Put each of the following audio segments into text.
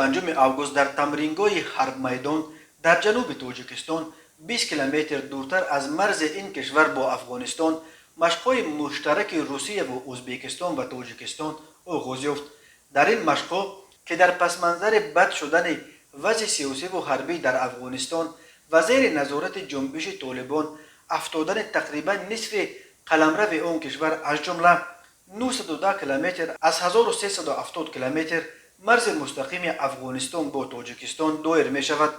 5 август дар тамрингоҳи Ҳарбмайдон дар ҷануби Тоҷикистон, 20 километр дуртар аз марзи ин кишвар бо Афғонистон, машқҳои муштараки Русияву Ӯзбекистон ва Тоҷикистон оғоз ёфт. Дар ин машқҳо, ки дар пасманзари бад шудани вазъи сиёсиву ҳарбӣ дар Афғонистон ва зери назорати ҷунбиши Толибон афтодани тақрибан нисфи қаламрави он кишвар, аз ҷумла 910 километр аз 1370 километр марзи мустақими Афғонистон бо Тоҷикистон, доир мешавад,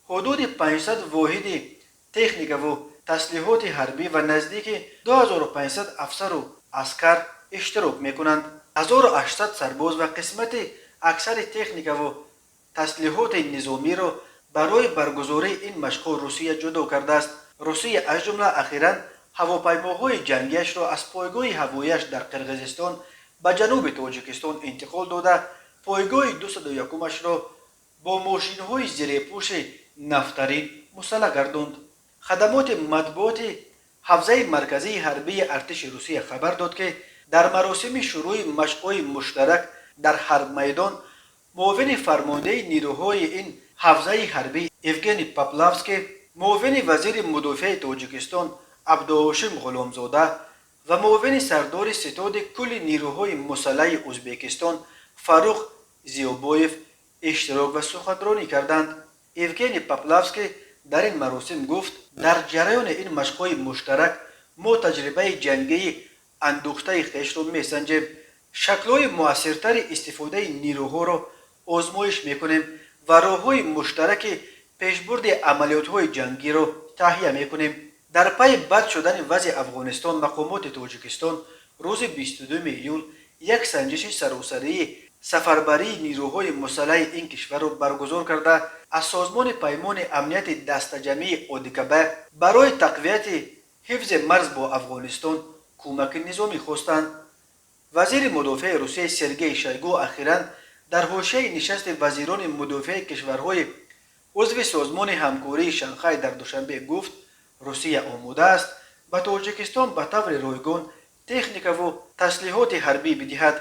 ҳудуди 500 воҳиди техникаву таслиҳоти ҳарбӣ ва наздики 2500 афсару аскар иштирок мекунанд. 1800 сарбоз ва қисмати аксари техникаву таслиҳоти низомиро барои баргузории ин машқҳо Русия ҷудо кардааст. Русия, аз ҷумла, ахиран ҳавопаймоҳои ҷангиашро аз пойгоҳи ҳавояш дар Қирғизистон ба ҷануби Тоҷикистон интиқол дода, пойгоҳи 201-ашро бо мошинҳои зирепӯши нафтарин мусаллаҳ гардонд. Хадамоти матбуоти ҳавзаи марказии ҳарбии артиши Русия хабар дод, ки дар маросими шурӯъи машқҳои муштарак дар Ҳарбмайдон муовини фармондеҳи нирӯҳои ин ҳавзаи ҳарбӣ Евгений Поплавский, муовини вазири мудофиаи Тоҷикистон Абдуҳошим Ғуломзода ва муовини сардори ситоди кулли нирӯҳои мусаллаҳи Ӯзбекистон Фаррух Зиёбоев иштирок ва суханронӣ карданд. Евгений Поплавский дар ин маросим гуфт: «Дар ҷараёни ин машқҳои муштарак мо таҷрибаи ҷангии андӯхтаи хешро месанҷем, шаклҳои муассиртари истифодаи нирӯҳоро озмоиш мекунем ва роҳҳои муштараки пешбурди амалиётҳои ҷангиро таҳия мекунем». Дар пайи бад шудани вазъи Афғонистон мақомоти Тоҷикистон рӯзи 22 июл як санҷиши саросарии сафарбарии нирӯҳои мусаллаҳи ин кишварро баргузор карда, аз Созмони Паймони Амнияти Дастаҷамъии ОДКБ барои тақвияти ҳифзи марз бо Афғонистон кӯмаки низомӣ хостанд. Вазири мудофиаи Русия Сергей Шойгу ахиран дар ҳошияи нишасти вазирони мудофиаи кишварҳои узви Созмони Ҳамкории Шанхай дар Душанбе гуфт, Русия омода аст ба Тоҷикистон ба таври ройгон техникаву таслиҳоти ҳарбӣ бидиҳад.